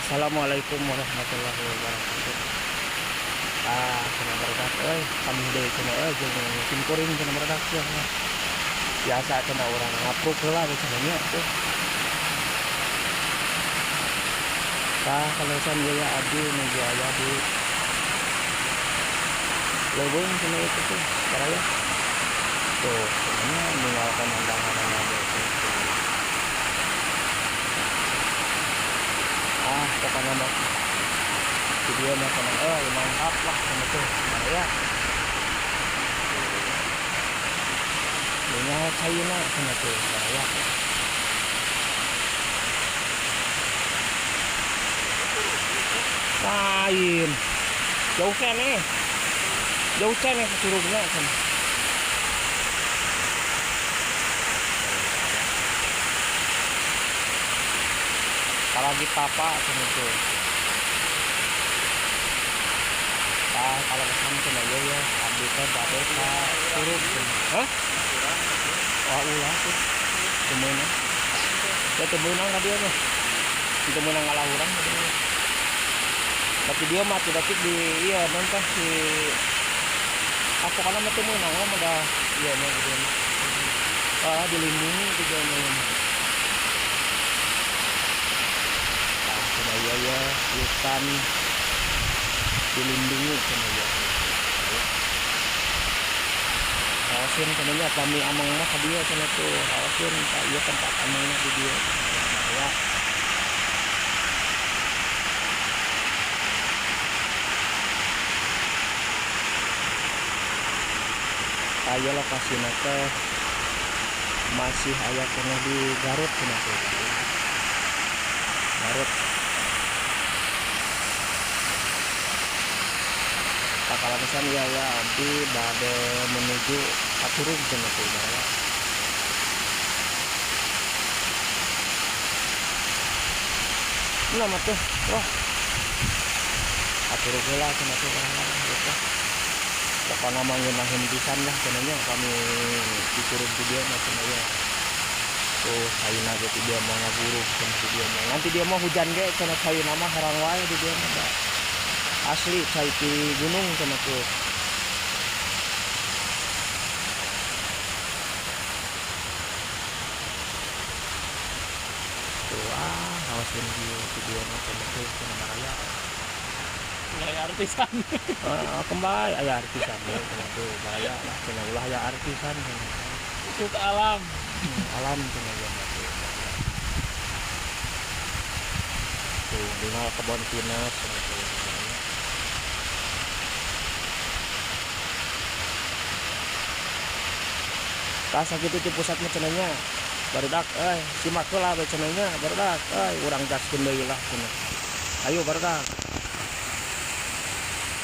Assalamualaikum warahmatullahi wabarakatuh. Ah, cenah barudak euy, kami deui cenah euy jeung simkuring cenah barudak ya. Biasa cenah urang ngapruk heula we cenah nya tuh. Tah kaleresan ieu ya abdi nuju aya di leuweung cenah ieu teh baraya. Tuh, cenah ninggal pemandanganna ge tuh. Ah, pokoknya mah video mah tenang euy, mantap lah cenah tuh baraya. Ningal caina cenah tuh baraya. Lain. Jauh keneh. Jauh keneh ke curugna cenah. Apalagi papa cenah tuh. Tah kalau kesan cenah ieu ya, abdi teh bade ka curug cenah. Hah? Wah, ulah tuh. Teu meunang. Ya teu meunang ka dieu mah. Teu meunang ngalah urang ka dieu. Tapi dia mah tidak di iya non teh si ah pokoknya mah teu meunang lah mah dah iya mah gitu mah. Ah, dilindungi itu dia mah. Tah cenah ieu ya hutan dilindungi cenah ieu. Raoseun cenah nya pami ameng mah ka dieu cenah tuh, raoseun ka ieu tempat amengna di dieu. Ya. Aya lokasina teh masih aya keneh di Garut cenah tuh. Garut. Pakalakesan ieu ya abdi bade menuju ka curug cenah tuh baraya. Nah mah tuh, wah. Ka curug heula cenah tuh baraya gitu. Pokokna mah ngeunaheun pisan lah cenah nya kami di curug di dieu mah cenah ya. Tuh caina ge ti dieu mah ngagurug cenah di dieu mah. Nanti dia mah hujan ge cenah caina mah herang wae di dieu mah da. Asli cai ti gunung cenah tuh. Tuh ah, raoseun kieu di dieu mah cenah tuh cenah baraya. Aya artisan. Heeh, kembali aya artisan we cenah tuh baraya lah cenah ulah aya artisan cenah. Suka alam. Alam cenah ieu mah tuh. Tuh ningal kebon pinus cenah tuh baraya. Tah sakitu ti pusat mah cenah nya. Barudak euy, simak heula we cenah nya barudak euy, urang gaskeun deui lah cenah. Ayo barudak.